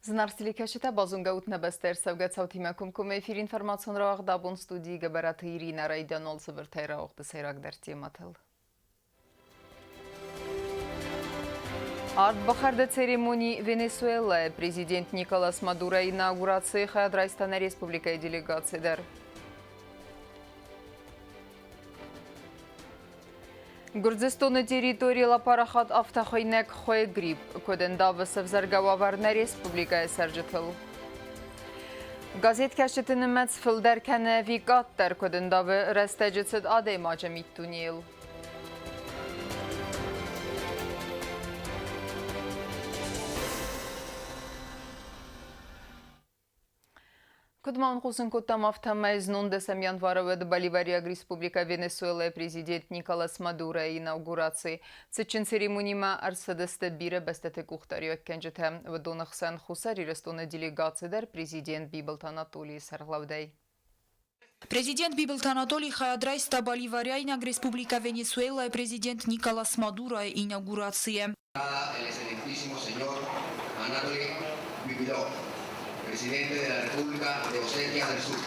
Зынаргъ телекӕсджытӕ, базонгӕ ут нӕ бӕстӕ ӕрцӕугӕ цаутимӕ комкоммӕ эфир информацион рауагъд абон студийы Гӕбӕраты Иринӕ райдиан цыбыртӕй рауагъды сӕйрагдӕр темӕтыл. Ардбахӕрды церемони Венесуэлӕйы президент Николас Мадуройы инаугурацийы хайад райста нӕ республикӕйы делегаци дӕр. Гуырдзыстоны территорийыл апарахат афтӕхуыйнӕг хуы грипп, куыд ӕндавы сӕвзӕргӕ уавӕр нӕ республикӕйы цӕрджытыл. Газеткӕсджыты нымӕц фылдӕр кӕны ӕви къаддӕр, куыд ӕндавы рӕстӕджы цыд адӕймаджы миддунейыл. Куыд ма хъусын кодтам, афтӕмӕй знон дӕсӕм январы уӕд Боливариаг Республикӕ Венесуэлӕйы президент Николас Мадуройы инаугураци. Цытджын церемонимӕ ӕрцыдысты бирӕ бӕстӕты къухдариуӕггӕнджытӕ. Уыдоны хсӕн Хуссар Ирыстоны делегаци дӕр президент Бибылты Анатолийы сӕргълӕудӕй. Президент Бибылты Анатолий хайад райста Боливариайнаг Республикӕ Венесуэлӕйы президент Николас Мадуройы инаугурацийы. El excelentísimo señor Anatoly Bibilov, presidente de la República de Osetia del Sur.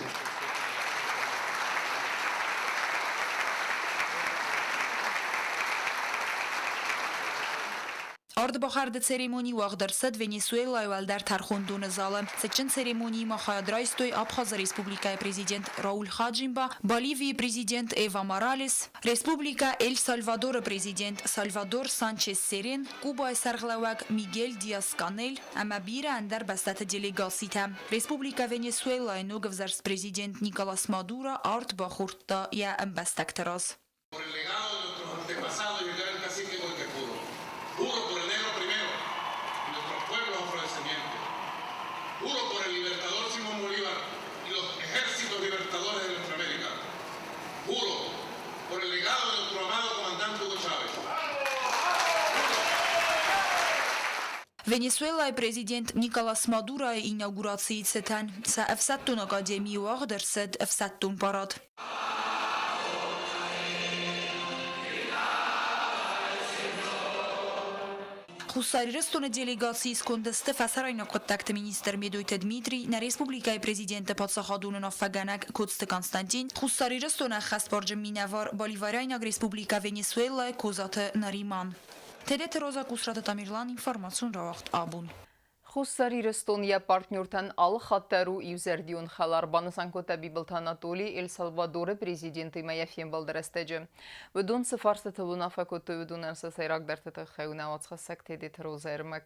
Ардбахӕрды церемони уагъд ӕрцыд Венесуэлӕйы уӕлдӕр тӕрхондоны залы. Цытджын церемониимӕ хайад райстой Абхазы Республикӕйы президент Рауль Хаджимба, Боливийы президент Эва Моралес, Республикӕ Эль-Сальвадоры президент Сальвадор Санчес Серен, Кубӕйы сӕргълӕууӕг Мигель Диас-Канель ӕмӕ бирӕ ӕндӕр бӕстӕты делегацитӕ. Республикӕ Венесуэлӕйы ногӕвзӕрст президент Николас Мадуро ард бахордта йӕ ӕмбӕстӕгты раз. Por el legado de nuestros antepasados y el gran cacique Guaycacuro. Juro por el negro primero y nuestros pueblos afrodescendientes. Juro por el libertador Simón Bolívar y los ejércitos libertadores de nuestra América. Juro por el legado de nuestro amado comandante Hugo Chávez. Венесуэлӕйы президент Николас Мадуройы инаугурацийы цытӕн сӕ ӕфсӕддон академийы уагъд ӕрцыд ӕфсӕддон парад. Хуссар Ирыстоны делегацийы сконды сты фӕсарӕйнаг хъуыддӕгты министр Медойты Дмитрий, нӕ республикӕйы президенты паддзахадон уынаффӕгӕнӕг Коцты Константин, Хуссар Ирыстоны ӕххӕстбарджын минӕвар Боливариайнаг Республикӕ Венесуэлӕйы Козаты Нариман. Тедеты Роза Къусраты Тамерлан информацион рауагъд абон. Хуссар Ирыстон йӕ партнертӕн алы хатт дӕр у иузӕрдион хӕлар, банысан кодта Бибылты Анатолий Эль-Сальвадоры президентимӕ йӕ фембӕлды рӕстӕджы. Уыдон цы фарстытыл уынаффӕ кодтой, уыдонӕн сӕ сӕйрагдӕрты тыххӕй у нӕ уацхӕссӕг Тедеты Роза ӕрмӕг.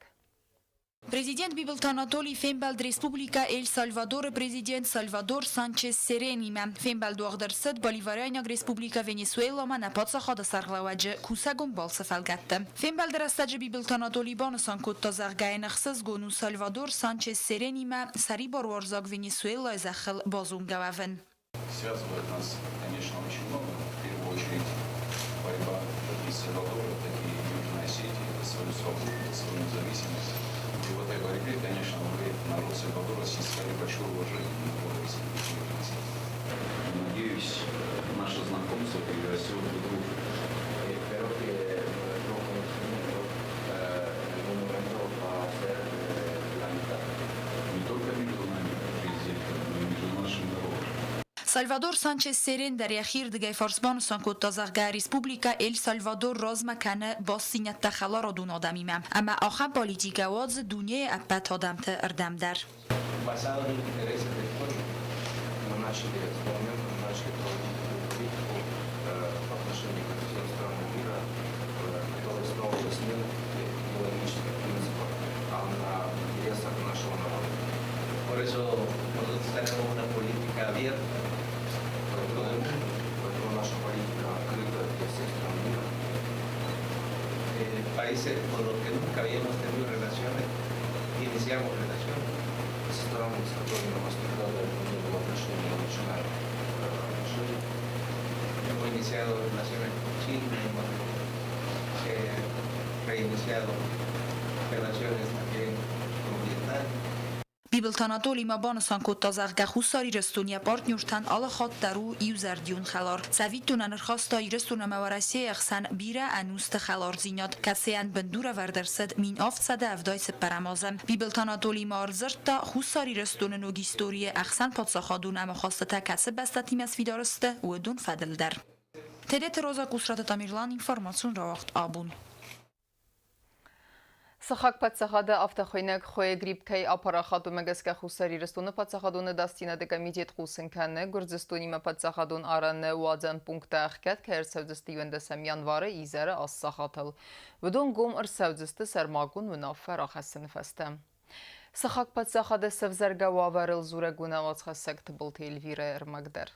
Президент Бибылты Анатолий фембӕлд Республикӕ Эль-Сальвадоры президент Сальвадор Санчес Серенимӕ. Фембӕлд уагъд ӕрцыд Боливариайнаг Республикӕ Венесуэламӕ нӕ паддзахады сӕргълӕууӕджы кусӕгон балцы фӕлгӕтты. Фембӕлды рӕстӕджы Бибылты Анатолий банысан кодта, зӕгъгӕ, йын ӕхсызгон у Сальвадор Санчес Серенимӕ сӕрибаруарзаг Венесуэлайы зӕххыл базонгӕ уӕвын. Связывает нас, конечно, очень много. В первую очередь борьба как и Сальвадора, так и Южной Осетии за свою свободу, за свою независимость. И в этой борьбе, конечно, вы, народ Сальвадора, снискали большое уважение народа Республики Южная Осетия. Надеюсь, наше знакомство перерастет в дружбу. Espero que nuestro conocimiento en algún momento va a ser la mitad. Не только между нами, президентом, но и между нашим народом. Сальвадор Санчес Серен дӕр йӕхи рдыгӕй фарс банысан кодта, зӕгъгӕ, Республикӕ Эль-Сальвадор размӕ кӕны бастдзинӕдтӕ хӕларадон адӕмимӕ ӕмӕ ахӕм политикӕ уадзы дунейы ӕппӕт адӕмты рдӕм дӕр. Basado en intereses del pueblo. Мы начали с того момента, мы начали проводить политику по отношению ко всем странам мира, которая основывалась не на идеологических принципах, а на интересах нашего народа. Por eso nosotros tenemos una política abierta con todo el mundo. Поэтому наша политика открыта для всех стран мира. Países con los que nunca habíamos tenido relaciones, iniciamos relaciones. Со странами, с которыми у нас никогда до этого не было отношений, мы начинаем отношения. Hemos iniciado relaciones con China, hemos reiniciado relaciones también con Vietnam. Бибылты Анатоли ма банысан кодта, зӕгъгӕ, Хуссар Ирыстон йӕ партнертӕн алы хатт дӕр у иузӕрдион хӕлар. Цӕвиттонӕн ӕрхаста Ирыстон ӕмӕ Уӕрӕсейы ӕхсӕн бирӕ ӕнусты хӕлардзинад, кӕцыйӕн бындурӕвӕрд ӕрцыд 1774 азы. Бибылты Анатоли ма ӕрдзырдта, Хуссар Ирыстоны ног историйы ӕхсӕнпаддзахадон ӕмахастытӕ кӕцы бӕстӕтимӕ сфидар сты, уыдон фӕдыл дӕр. Тедеты Роза, Къусраты Тамерлан, информацион рауагъд абон. Сыхаг паддзахады афтӕхуыйнӕг хуыйы грипп кӕй апарахат, уымӕ гӕсгӕ Хуссар Ирыстоны паддзахадон ӕдасдзинады комитет хъусын кӕны, Гуырдзыстонимӕ паддзахадон арӕны уадзӕн пункттӕ ӕхгӕд кӕй ӕрцӕудзысты 11 январы изӕры ацы сахатыл. Уыдон гом ӕрцӕудзысты сӕрмагонд уынаффӕ рахӕссыны фӕстӕ. Сыхаг паддзахады сӕвзӕргӕ уавӕрыл дзурӕг у нӕ уацхӕссӕг Тыбылты Эльвирӕйы ӕрмӕг дӕр.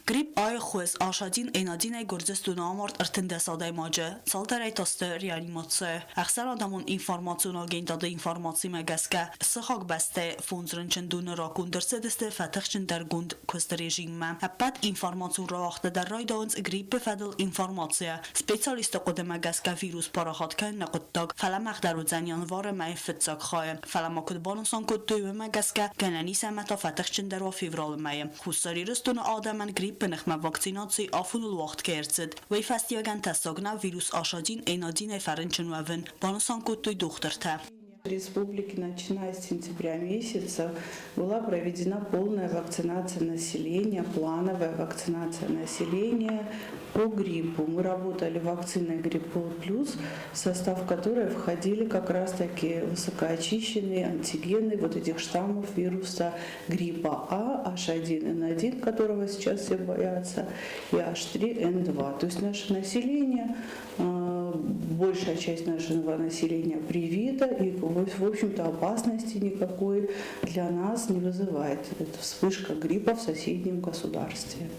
Грипп А-йы Ашадин Энадинӕй Гуырдзыстоны амард 13 адӕймаджы, цалдӕрӕй та сты реанимацийы. Ӕхсӕнадӕмон информацион агентады информацимӕ гӕсгӕ, сыхаг бӕстӕйы фондз рынчындоны раконд ӕрцыдысты фӕтыхджындӕргонд куысты режиммӕ. Ӕппӕт информацион рауагъдтӕ дӕр райдайынц гриппы фӕдыл информацийӕ. Специалистты хъуыдымӕ гӕсгӕ вирус парахат кӕныны хъуыддаг фӕлӕ дӕр уыдзӕн январы мӕйы фыццаг хайы. Фӕлӕ ма куыд банысан кодтой, уымӕ гӕсгӕ гӕнӕн ис ӕмӕ та фӕтыхджындӕр уа февралы мӕйы. Хуссар Ирыстоны адӕмӕн гриппы ныхмӕ вакцинаци афоныл уагъд кӕй ӕрцыд, уый фӕстиуӕгӕн тӕссаг нӕу вирус Ашадин Н1-ӕй фӕрынчын уӕвын, банысан кодтой дохтыртӕ. Республике, начиная с сентября месяца, была проведена полная вакцинация населения, плановая вакцинация населения по гриппу. Мы работали вакциной Гриппол плюс, в состав которой входили как раз-таки высокоочищенные антигены вот этих штаммов вируса гриппа А, H1N1, которого сейчас все боятся, и H3N2. То есть наше население, большая часть нашего населения привита, и, в общем-то, опасности никакой для нас не вызывает эта вспышка гриппа в соседнем государстве.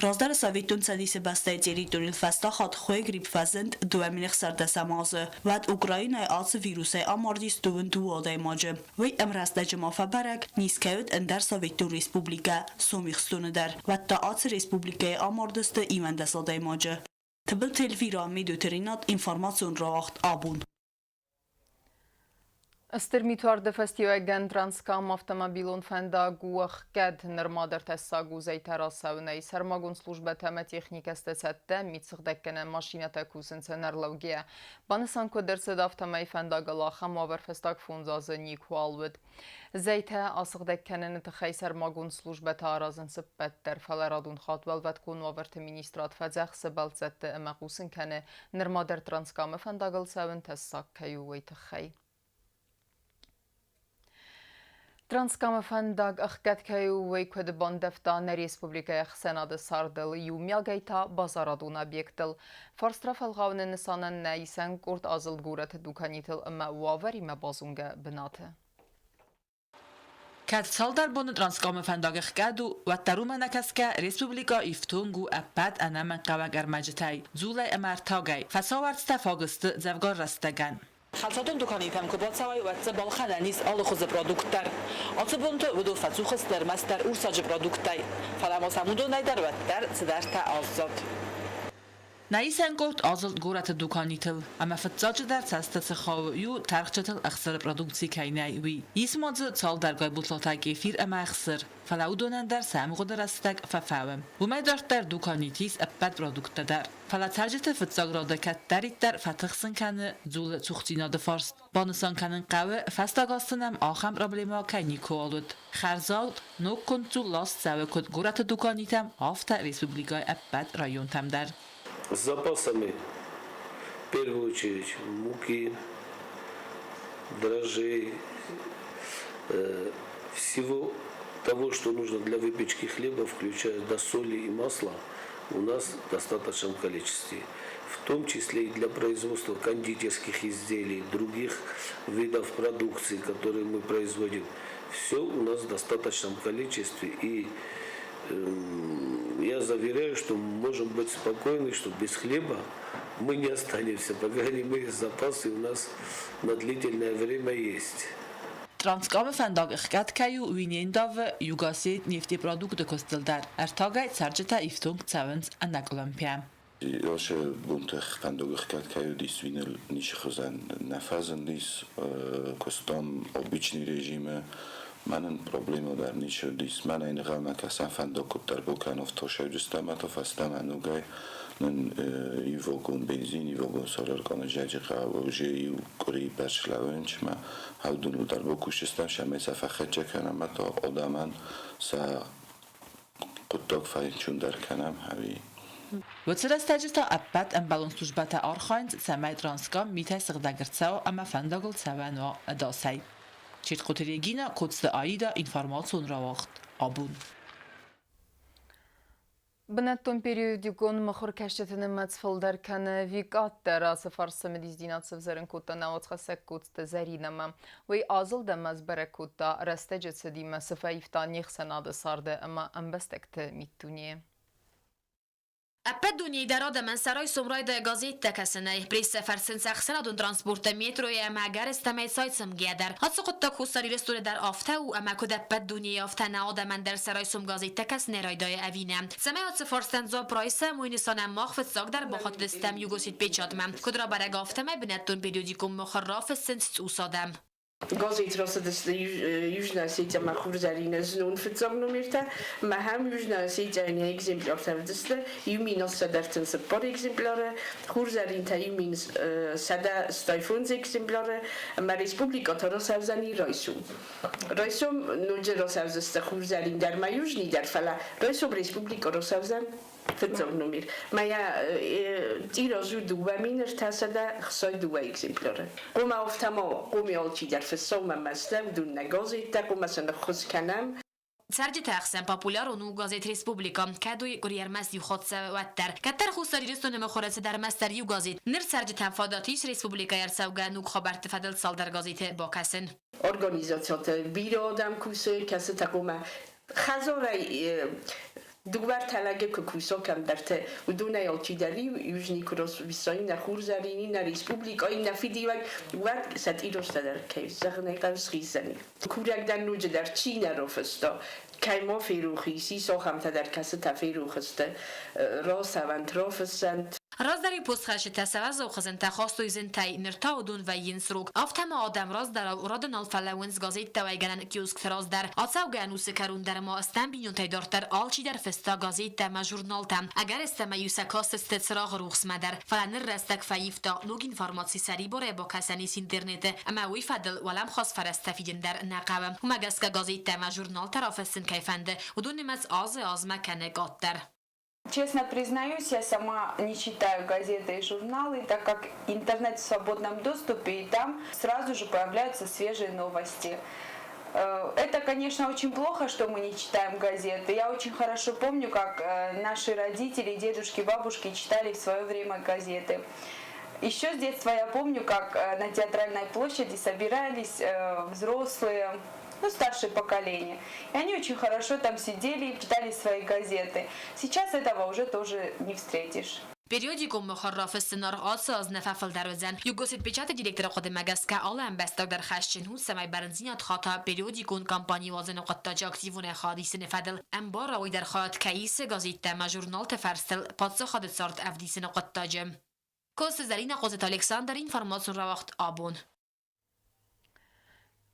Раздӕры Советон Цӕдисы бӕстӕйы территорийыл фӕстаг хатт хуыйы грипп фӕзынд 2016 азы. Уӕд Украинӕйы ацы вирусӕй амардис 22 адӕймаджы. Уый ӕмрӕстӕджы ма фӕбӕрӕг, низ кӕй уыд ӕндӕр Советон Республикӕ, Сомихстоны дӕр. Уӕд та ацы республикӕйы амардысты 11 адӕймаджы. Тыбылты Эльвира, Медойты Ренат, информацион рауагъд абон. Стыр митуарды фӕстиуӕгӕн Транскам автомобилон фӕндаг у ӕхгӕд. Нырма дӕр тӕссаг у зӕйтӕ рацӕуынӕй. Сӕрмагонд службӕтӕ ӕмӕ техникӕ сты цӕттӕ, мидсыгъдӕггӕнӕн машинӕтӕ кусынц ӕнӕрлӕугӕйӕ. Банысан куыд ӕрцыд, афтӕмӕй фӕндагыл ахӕм уавӕр фӕстаг фондз азы никуал уыд. Зӕйтӕ асыгъдӕг кӕныны тыххӕй сӕрмагонд службӕтӕ аразынц ӕппӕт дӕр, фӕлӕ радон хатт Уӕлвӕткон уавӕрты министрад фӕдзӕхсы бӕлццӕтты ӕмӕ хъусын кӕны, нырма дӕр Транскамы фӕндагыл цӕуын тӕссаг кӕй у, уый тыххӕй. Транскамы фӕндаг ӕхгӕд кӕй у, уый куыд бандӕвта нӕ республикӕйы ӕхсӕнады цардыл, иумиагӕй та базарадон объекттыл. Фарст рафӕлгъауыны нысанӕн нӕ исӕн къорд азылд горӕты дуканитыл ӕмӕ уавӕримӕ базонгӕ бынаты. Кӕд цалдӕр боны Транскамы фӕндаг ӕхгӕд у, уӕддӕр уымӕ нӕ кӕсгӕ, республикӕ ифтонг у ӕппӕт ӕнӕмӕнгхъӕуӕг ӕрмӕджытӕй, дзулӕй ӕмӕ ӕртагӕй. Фӕсауӕрцтӕ фаг сты дзӕвгар рӕстӕгӕн. Хӕлцадон дуканитӕм куы бацӕуай, уӕд дзы балхӕнӕн ис алыхуызы продукт дӕр. Ацы бонты уыдон фӕцух сты ӕрмӕстдӕр урсаджы продукттӕй, фӕлӕ ма сӕм уыдонӕй дӕр уӕддӕр цыдӕртӕ аззад. Нӕ исӕн къорд азылд горӕты дуканитыл, ӕмӕ фыццаджыдӕр цӕсты цы хауы, иу тӕрхджытыл ӕхсыры продукци кӕй нӕй, уый. Ис ма дзы цалдӕргай бутлатӕ кефир ӕмӕ ӕхсыр, фӕлӕ уыдонӕн дӕр сӕ ӕмгъуыды рӕстӕг фӕфӕуы. Уымӕй дарддӕр дуканиты ис ӕппӕт продукттӕ дӕр. Фӕлӕ цӕрджыты фыццаг рады кӕддӕриддӕр фӕтыхсын кӕны дзулы цухдзинады фарст. Банысан кӕнын хъӕуы, фӕстаг азты нӕм ахӕм проблемӕ кӕй никуыуал уыд. Хӕрзаут, ногконд дзул ласт цӕуы куыд горӕты дуканитӕм, афтӕ республикӕйы ӕппӕт районтӕм дӕр. С запасами, в первую очередь, муки, дрожжей, всего того, что нужно для выпечки хлеба, включая до соли и масла, у нас в достаточном количестве. В том числе и для производства кондитерских изделий, других видов продукции, которые мы производим. Все у нас в достаточном количестве. И я заверяю, что мы можем быть спокойны, что без хлеба мы не останемся. По крайней мере, запасы у нас на длительное время есть. Транскамы фӕндаг ӕхгӕд кӕй у, уый не ндавы Югосет нефтепродукты куыстыл дӕр. Ӕртагӕй цӕрджытӕ ифтонг цӕуынц ӕнӕкъуылымпыйӕ. Ацы бонты фӕндаг ӕхгӕд кӕй уыдис, уый ныл ницы хуызӕн нӕ фӕзындис. Куыстам обычный режимы, мӕнӕн проблемӕ дӕр ницы уыдис. Мӕнӕй ныгъӕлмӕ кӕсӕн фӕндаг куыддӕр бакӕнон, фтосӕуджыстӕм ӕмӕ фӕстӕмӕ ногӕй нын ивогон бензин, ивогон сорӕркъоны хъӕуы уже иу къуыри бӕрц лӕууынчмӕ аудыныл дӕр бакусдзыстӕм, цӕмӕй сӕ фӕхӕццӕ кӕнӕм ӕмӕ та адӕмӕн сӕ хъуыддаг фӕенцондӕр кӕнӕм ӕви. Уыцы рӕстӕджы та ӕппӕт ӕмбӕлон службӕтӕ архайынц, цӕмӕй Транскам митӕй сыгъдӕг ӕрцӕуа ӕмӕ фӕндагыл цӕуӕн уа ӕдасӕй. Четкъоты Регина, Коцты Аида, информацион рауагъд «Абон». Бынӕттон периодикон мыхуыркӕсджыты нымӕц фылдӕр кӕны ӕви къаддӕр, ацы фарст цымыдисдзинад сӕвзӕрын кодта науӕдзхӕссӕг Коцты Зӕринӕмӕ. Уый азылд ӕмӕ сбӕрӕг кодта, рӕстӕджы цыдимӕ цы фӕивта не хсӕнады царды ӕмӕ ӕмбӕстӕгты миддунейы. Ӕппӕт дунейы дӕр адӕмӕн сӕ райсом райдайы газеттӕ кӕсынӕй. Прессӕ фӕрсынц ӕхсӕнадон транспорттӕ, метройы ӕмӕ ӕгӕрыстӕмӕй цайцымгӕ дӕр. Ацы хъуыддаг Хуссар Ирыстоны дӕр афтӕ у, ӕмӕ куыд ӕппӕт дунейы, афтӕ нӕ адӕмӕн дӕр сӕ райсом газеттӕ кӕсынӕй райдайы ӕви нӕ. Цӕмӕй ацы фарстӕн дзуапп райсӕм, уый нысанӕн мах фыццагдӕр бахатыдыстӕм Югосетпечатмӕ. Куыд рабӕрӕг, афтӕмӕй бынӕттон периодикон мыхуыр рафыссынц цъус адӕм. Газет рацыдысты Южная Осетия ӕмӕ Хурзӕрины знон фыццаг номертӕ. Махӕм Южная Осетия-йы экземпляртӕ уыдысты 1134 экземпляры, Хурзӕрин та 1165 экземпляры, ӕмӕ республикӕ та рацӕудзӕни райсом. Райсом ноджы рацӕудзысты Хурзӕрин дӕр ма Южный дӕр, фӕлӕ райсом республикӕ рацӕудзӕн фыццаг номер. Мӕ тираж у 2362 экземпляры. Хъуамӕ афтӕ ма хъуамӕ алчидӕр фыссӕм ӕмӕ слӕудун нӕ газеттӕ, хъуамӕ сӕ ныххуыз кӕнӕм. Цӕрджыты ӕхсӕн популярон у газет «Республика», кӕд уый къуыри ӕрмӕст иу хатт цӕуы, уӕддӕр. Кӕддӕр Хуссар Ирыстоны мыхуыры цыд ӕрмӕстдӕр иу газет. Ныр цӕрджытӕн фадат ис республикӕйы ӕрцӕугӕ ног хабӕртты фӕдыл цалдӕр газеты бакӕсын. Организациты бирӕ адӕм кусы, кӕцытӕ хъуамӕ хӕдзарӕй дыууӕ лӕги куы куса кӕмдӕрты, уыдонӕй алчидӕр южный куы расвисай нӕ Хурзӕрини, нӕ республикӕйы, нӕ фидиуӕг, уӕд сӕ тъиростӕ дӕр кӕй зӕгъын ӕй хъӕуы схиздзӕни. Курӕг дӕн ноджыдӕр чи нӕ рафыста, кӕй ма ферох ис, ис ахӕмтӕ дӕр, кӕцытӕ ферох сты, рацӕуӕнт, рафыссӕнт. Раздӕр-иу постхӕсджытӕ сӕ уӕззау хызынтӕ хастой зынтӕй, ныр та уыдон вӕййынц рог. Афтӕ ма адӕм раздӕрау рады нал фӕлӕууынц газеттӕ уӕйгӕнӕн киоскты раз дӕр. Ацӕугӕ ӕнусы кӕрон дӕр ма стӕм бинонтӕй дарддӕр алчидӕр фыста газеттӕ ӕмӕ журналтӕ. Ӕгӕрыстӕмӕй-иу сӕ кастысты цырагъы рухсмӕ дӕр. Фӕлӕ ныр рӕстӕг фӕивта, ног информаци сӕрибарӕй бакӕсӕн ис интернеты ӕмӕ уый фӕдыл уӕлӕмхас фӕрӕзтӕ фидын дӕр нӕ хъӕуы. Уымӕ гӕсгӕ газеттӕ ӕмӕ журналтӕ рафыссын кӕй фӕнды, уыдон нымӕц азы-азмӕ кӕны къаддӕр. Честно признаюсь, я сама не читаю газеты и журналы, так как интернет в свободном доступе, и там сразу же появляются свежие новости. Это, конечно, очень плохо, что мы не читаем газеты. Я очень хорошо помню, как наши родители, дедушки, бабушки читали в свое время газеты. Еще с детства я помню, как на Театральной площади собирались взрослые, ну, старшее поколение. И они очень хорошо там сидели и читали свои газеты. Сейчас этого уже тоже не встретишь. Периодикон мыхуыр рафыссыны аргъ ацы аз нӕ фӕфылдӕр уыдзӕн. Югосетпечаты директоры хъуыдымӕ гӕсгӕ алы ӕмбӕстаг дӕр хӕсджын у, цӕмӕй бӕрндзинад хата периодикон кампани уадзыны хъуыддаджы активонӕй хайад исыны фӕдыл. Ӕмбара уый дӕр хайад кӕй исы газеттӕ ӕмӕ журналты фӕрстыл паддзахады цард ӕвдисыны хъуыддаджы. Косы Зӕринӕ Хъодзаты Александр информацион рауагъд «Абон».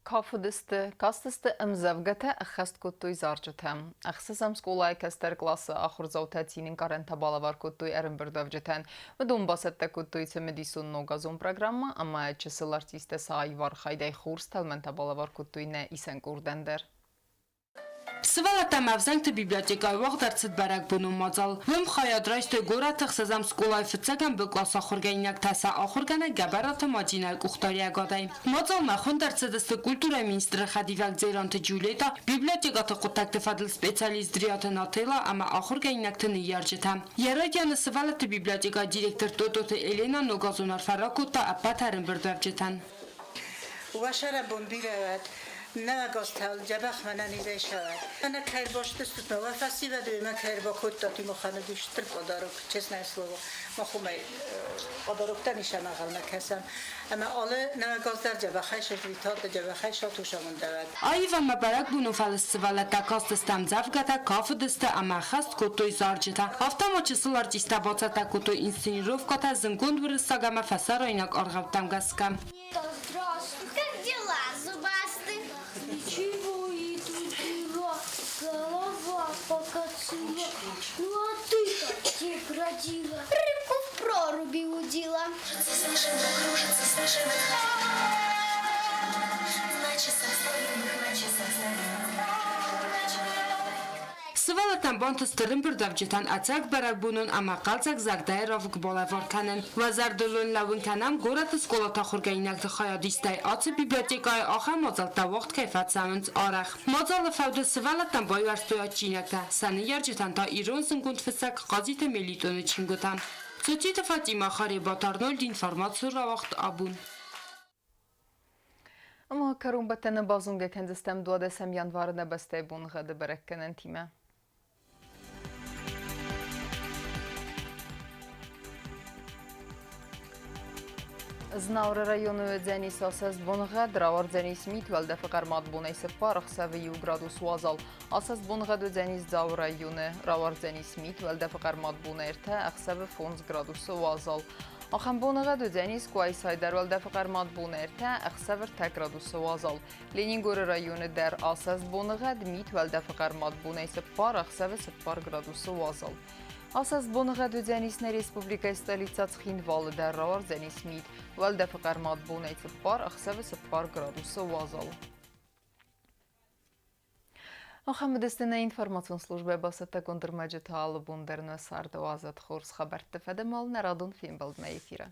Кафыдысты, кастысты ӕмдзӕвгӕтӕ, ӕххӕст кодтой зарджытӕ. Ӕхсӕзӕм скъолайы кӕстӕр къласы ахуырдзаутӕ цинӕнкъарӕнтӕ балӕвар кодтой ӕрӕмбырдуӕвджытӕн. Уыдон бацӕттӕ кодтой цымыдисон ногазон программӕ ӕмӕ чысыл артисттӕ сӕ аив архайдӕй хорз тӕлмӕнтӕ балӕвар кодтой нӕ исӕн къордӕн дӕр. Сывӕллӕттӕм ӕвзӕнгты библиотекӕйы уагъд ӕрцыд бӕрӕгбонон мадзал. Уым хайад райстой горӕты ӕхсӕзӕм скъолайы фыццӕгӕм Б къласы ахуыргӕнинӕгтӕ сӕ ахуыргӕнӕг Гӕбӕраты Мадинӕйы къухдариӕгадӕй. Мадзалмӕ хуынд ӕрцыдысты культурӕйы министры хӕдивӕг Дзеранты Джульетӕ, библиотекӕты хъуыддӕгты фӕдыл специалист Дриаты Нателла ӕмӕ ахуыргӕнинӕгты ныййарджытӕ. Йӕ райдианы сывӕллӕтты библиотекӕйы директор Тототы Еленӕ ногазон арфӕ ракодта ӕппӕт ӕрӕмбырдуӕвджытӕн. Уӕ сӕрӕбон бирӕ уӕд. Нӕуӕг азтӕ дзӕбӕх мӕнӕнизӕй сӕвӕр. Ӕнӕ кӕй ӕрбацыдыстут, уӕ фӕсивӕд уемӕ кӕй ӕрбакодтат, уый махӕн уыди стыр подарок, честное слово. Мах уымӕй подароктӕн ис ӕнӕгъӕлмӕ кӕсӕм. Ӕмӕ алы нӕуӕг аз дӕр дзӕбӕхӕй сӕрвитат, дзӕбӕхӕй сатусамондӕуӕд. Аив ӕмӕ бӕрӕгбонон фӕлыст сывӕллӕттӕ кастысты ӕмдзӕвгӕтӕ, кафыдысты ӕмӕ ӕххӕст кодтой зарджытӕ. Афтӕ ма чысыл артисттӕ бацӕттӕ кодтой инсценировкӕтӕ зындгонд уырыссаг ӕмӕ фӕсарӕйнаг аргъӕуттӕм гӕсгӕ. Здравствуй, как дела, зубастый? Ничего, идут дела, голова покатила. Ну а ты-то где бродила? Рыбку в проруби удила. Кружится, кружится, снежинка. На часах старинных, на часах старинных. Сывӕллӕттӕн бантыст ӕрӕмбырдуӕвджытӕн ӕцӕг бӕрӕгбонон ӕмӕ хъӕлдзӕг зӕрдӕйы равг балӕвар кӕнын. Уӕ зӕрдыл уын лӕууын кӕнӕм, горӕты скъолаты ахуыргӕнинӕгты хайадистӕй ацы библиотекӕйы ахӕм мадзӕлттӕ уагъд кӕй фӕцӕуынц арӕх. Мадзалы фӕуды сывӕллӕттӕн байуӕрстой адджинӕгтӕ, сӕ ныййарджытӕн та ирон зындгонд фыссӕг Хъазиты Мелитоны чингуытӕ. Цоциты Фатимӕ, Харебаты Арнольд, информацион рауагъд Абон. Ӕмӕ кӕронбӕттӕны базонгӕ кӕндзыстӕм 12 январы нӕ бӕстӕйы боныгъӕды бӕрӕггӕнӕнтимӕ. Знауыры районы уыдзӕнис асӕст боныгъӕд, рауардзӕнис мит, уӕлдӕфы хъӕрмад бонӕй 4, ӕхсӕвы 1 градус уазал. Асӕст боныгъӕд уыдзӕнис Дзауы районы, рауардзӕнис мит, уӕлдӕфы хъӕрмад бонӕй 3, ӕхсӕвы 5 градусы уазал. Ахӕм боныгъӕд уыдзӕнис Къуайсайы дӕр уӕлдӕфы хъӕрмад бон 3, ӕхсӕвы 3 градусы уазал. Ленингоры районы дӕр асӕст боныгъӕд, мит уӕлдӕфы хъӕрмад бонӕй 4, ӕхсӕвы 4 градусы уазал. Асӕст боныгъӕд уыдзӕнис нӕ республикӕйы столицӕ Цхинвалы дӕр рауардзӕнис мит. Уӕлдӕфы хъӕрмад бонӕй 4, ӕхсӕвы 4 градусы уазал. Ахӕм уыдысты нӕ информацион службӕ бацӕттӕгонд ӕрмӕджытӕ алы бон дӕр нӕ царды уадзӕд хорз хабӕртты фӕдыл нӕ радон фембӕлдмӕ эфиры.